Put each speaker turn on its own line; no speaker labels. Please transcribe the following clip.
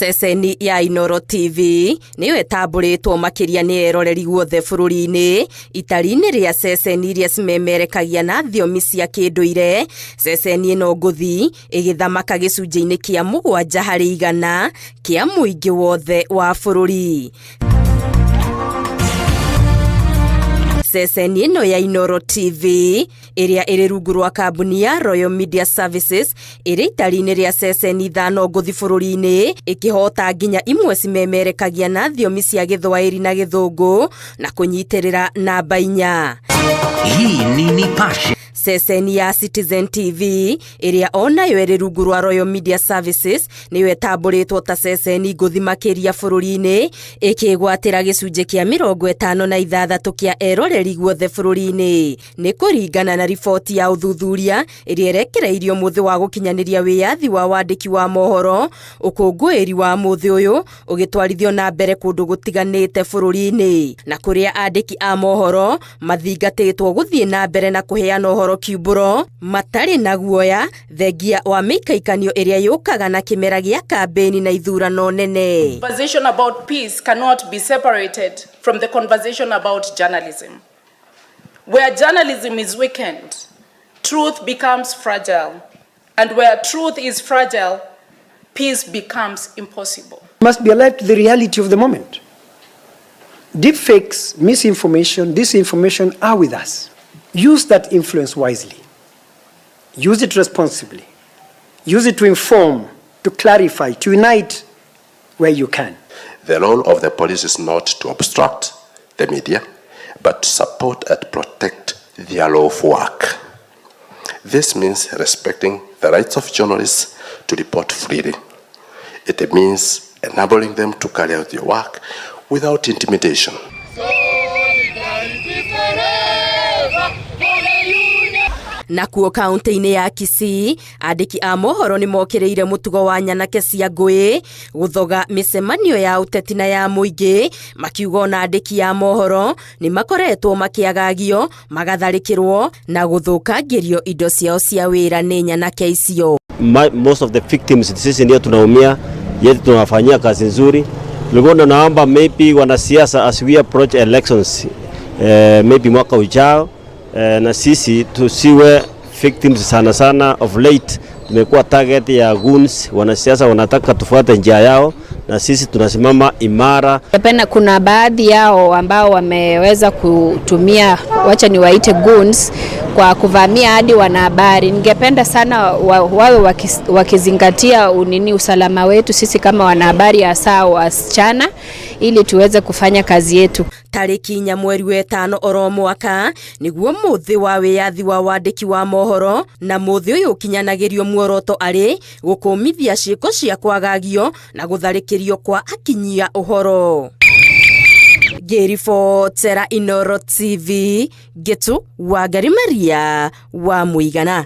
Ceceni ya Inooro TV nĩyo ĩtambũrĩtwo makĩria nĩ eroreri guothe bũrũri-inĩ itari-inĩ rĩa ceceni iria cimemerekagia na thiomi cia kĩndũire. Ceceni ĩno ngũthi ĩgĩthamaka gĩcunjĩ-inĩ kĩa 7% kĩa mũingĩ wothe wa bũrũri. Ceceni ĩno ya Inooro TV ĩrĩa ĩrĩ rungu rwa kambuni ya Royal Media Services ĩrĩ itari-inĩ rĩa ceceni 5 ngũthi bũrũri-inĩ, ĩkĩhota nginya imwe cimemerekagia na thiomi cia Gĩthwaĩri na Gĩthũngũ na kũnyitĩrĩra namba 4.
Hii ni Nipashe.
Ceceni ya Citizen TV ĩrĩa onayo ĩrĩ rungu rwa Royal Media Services nĩyo ĩtambũrĩtwo ta ceceni ngũthi makĩria bũrũri-inĩ, ĩkĩgwatĩra gĩcunjĩ kĩa 56 kĩa eroreri guothe bũrũri-inĩ. Nĩ kũringana na riboti ya ũthuthuria ĩrĩa ĩrekereirio mũthĩ wa gũkinyanĩria wĩyathi wa wandĩki wa mohoro, ũkũngũĩri wa mũthĩ ũyũ ũgĩtwarithio na mbere kũndũ gũtiganĩte bũrũri-inĩ, na kũrĩa andĩki a mohoro mathingatĩtwo gũthiĩ na mbere na kũheana ũhoro kiumbũro matarĩ na guoya thengia wa mĩikaikanio ĩrĩa yũkaga na kĩmera gĩa kambĩni na ithurano nene.
Conversation about peace cannot be separated from the conversation about journalism. Where journalism is weakened, truth becomes fragile, and where truth is fragile, peace becomes impossible.
Must be alive to the reality of the moment. Deepfakes, misinformation, disinformation are with us. Use that influence wisely. Use it responsibly. Use it to inform, to clarify, to unite where you can.
The role of the police is not to obstruct the media, but to support and protect their lawful work. This means respecting the rights of journalists to report freely. It means enabling them to carry out their work without intimidation.
Nakuo kaunti-inĩ ya Kisii, andĩki a mohoro nĩ mokĩrĩire mũtugo wa nyanake cia ngũĩ gũthoga mĩcemanio ya ũteti na ya mũingĩ, makiuga ona andĩki a mohoro nĩ makoretwo makĩagagio, magatharĩkĩrwo na gũthũkangĩrio indo ciao cia wĩra nĩ nyanake icio.
Most of the victims sisi ndio tunaumia, yetu tunawafanyia kazi nzuri. Tulikuwa tunaomba maybe wanasiasa as we approach elections, maybe mwaka ujao, na sisi tusiwe victims sana sana. Of late tumekuwa target ya goons. Wanasiasa wanataka tufuate njia yao na sisi tunasimama imara.
Pena kuna baadhi yao ambao wameweza kutumia, wacha niwaite goons, kwa kuvamia hadi wanahabari. Ningependa sana wawe wakizingatia unini usalama wetu sisi kama wanahabari, hasa wasichana, ili tuweze kufanya kazi yetu.
Tarĩki 4 mweri wa 5 oro mwaka nĩguo mũthĩ wa wĩyathi wa wandĩki wa mohoro, na mũthĩ ũyũ ũkinyanagĩrio muoroto arĩ gũkũmithia ciĩko cia kwagagio na gũtharĩkĩrio kwa akinyia ũhoro. Ngĩribotera Inooro TV, Ngĩtu Wangari Maria wa Mũigana.